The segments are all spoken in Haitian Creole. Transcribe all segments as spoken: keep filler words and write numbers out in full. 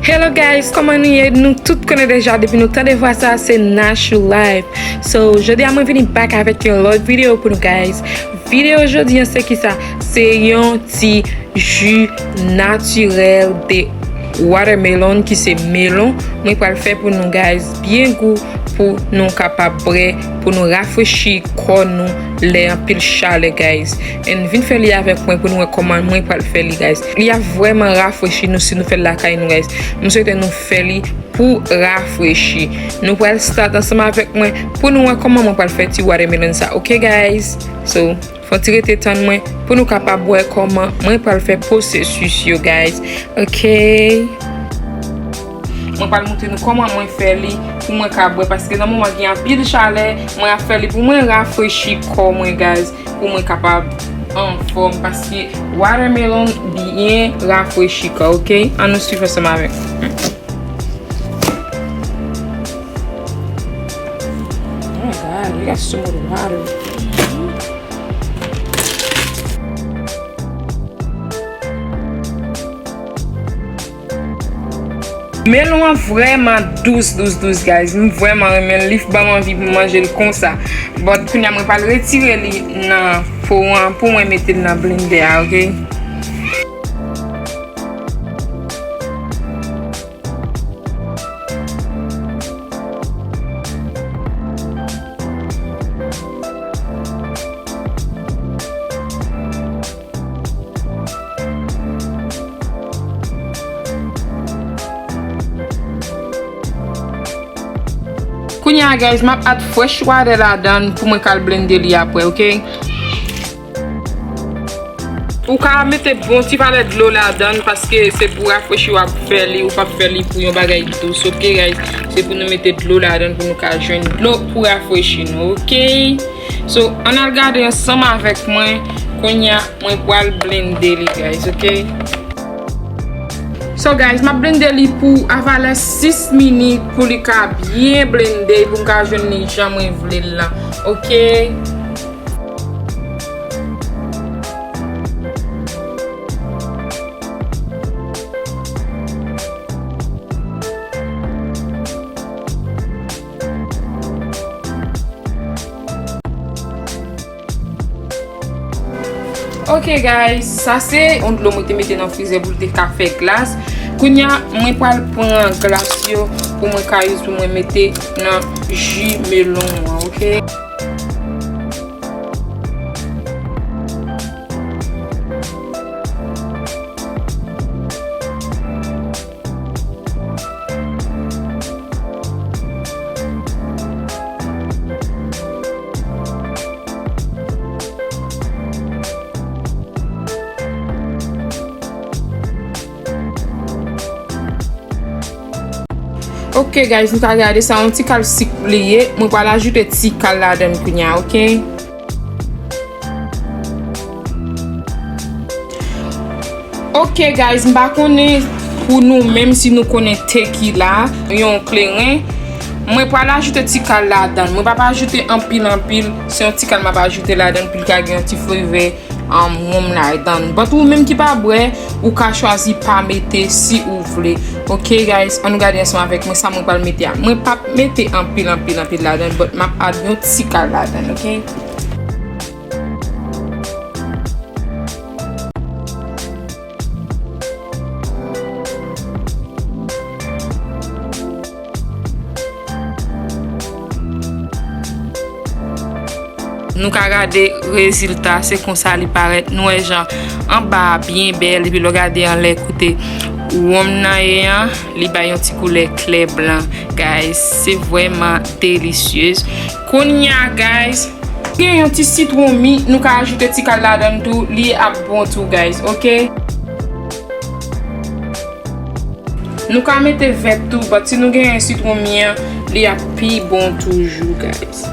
Hello guys, kòman nou ye? Nou tout konnen deja, depi nou tande vwa sa, se Nash Life. So, jodi a mwen vini back avèk yon lòt videyo pou nou guys. Videyo jodi an se kisa? Se yon ti ji natirèl de watermelon ki se melon. Mwen pral fè pou nou guys, byen gou pou nou kapab bwè, pou nou rafrechi kò nou lè anpil chalè guys. And vin fè li avèk mwen pou nou wè kòman mwen pral fè li guys. Li ap vrèman rafrechi nou si nou fè l lakay nou guys. Mwen swete nou fè li pou rafrechi. Nou pral start ansanm avèk mwen pou nou wè kòman mwen pral fè ti watermelon sa, ok guys? So, fò ti rete tann mwen pou nou kapab wè kòman mwen pral fè pwosesis yo guys. Ok. Mwen pral montre nou kòman mwen fè li pou mwen ka bwè, paske nan moman gen anpil chalè, mwen ap fè li pou mwen rafrechi kò mwen guys, pou mwen kapab anfòm, paske watermelon byen rafrechi kò, ok? Ann nou swiv ansanm avèk mwen. Oh my God, you got so much water. Melon an vrèman dous, dous, dous, guys. M vrèman renmen l. Li ban m anvi pou m manje l konsa. But kounye a mwen pral retire li nan po an pou mwen mete l nan blendè a, ok? Kounye a, guys, m ap add fresh water ladan pou mwen ka al blende li apre, ok? Ou ka mete bon ti valè dlo ladan paske se pou rafrechi w ap fè li, ou p ap fè li pou yon bagay dous, ok, guys? Se pou nou mete dlo ladan pou nou ka jwenn dlo pou rafrechi nou, ok? So, ann al gade ansanm avèk mwen, kounye a, mwen pral blende li, guys, ok? So, guys, m ap blende li pou avalè sis minit pou li ka byen blende, pou m ka jwenn li jan mwen vle l lan, ok? Ok guys, sa se yon dlo mwen te mete nan frizè pou l te ka fè glas. Kounye a, mwen pral pran glas yo pou mwen ka use pou mwen mete nan ji melon an, ok? Ok guys, nou ka gade sa, yon ti kal sik li ye. Mwen pral ajoute ti kal ladan kounye a, ok? Ok guys, m pa konnen pou nou menm si nou konnen tekila, yon kleren. Mwen pral ajoute ti kal ladan. Mwen p ap ajoute anpil anpil, se yon ti kal m ap ajoute ladan pou l ka gen yon ti flevè um, wonm ladan. But ou menm ki pa bwè, ou ka chwazi pa mete si ou vle. Ok guys, ann nou gade ansanm avèk mwen sa mwen pral mete a. Mwen p ap mete anpil anpil anpil ladan, but m ap add yon ti kal ladan, ok? Nou ka gade rezilta, se konsa li parèt. Nou wè jan anba a byen bèl, epi lè w gade anlè kote wonm nan ye an, li bay yon ti koulè klè blan. Guys, se vrèman delisyez. Kounye a, guys, gen yon ti sitwon mi, nou ka ajoute ti kal ladan tou, li ap bon tou, guys, ok? Nou ka mete vèt tou, but si nou genyen sitwon mi an, li ap pi bon toujou, guys.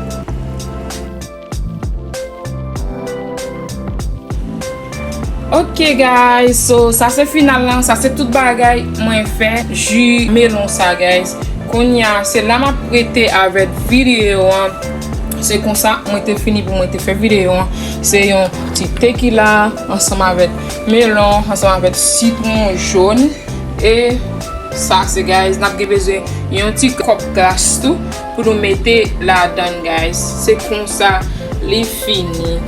Ok, guys, so sa se final lan, sa se tout bagay mwen fè, ji melon sa, guys. Kounye a, se la m ap rete avèk videyo an. Se konsa, mwen te fini pou mwen te fè videyo an. Se yon ti tekila ansanm avèk melon, ansanm avèk sitwon jòn. E Sa se, guys, n ap gen bezwen yon ti kòp glas tou pou nou mete ladan, guys. Se konsa li fini.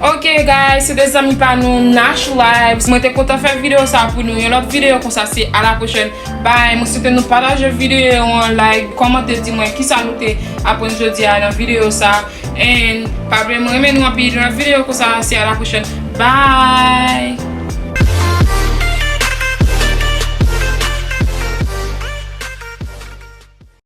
Ok, guys, se te zanmi pa nou Nash Lives. Mwen te kontan fè videyo sa pou nou. Yon lòt videyo konsa, se a la pwochèn. Bye. Mwen swete nou pataje videyo an, like, kòmante, di mwen kisa nou te aprann jodi a nan videyo sa. And pa bliye, mwen renmen nou anpil. Yon lòt videyo konsa, se a la pwochèn. Bye.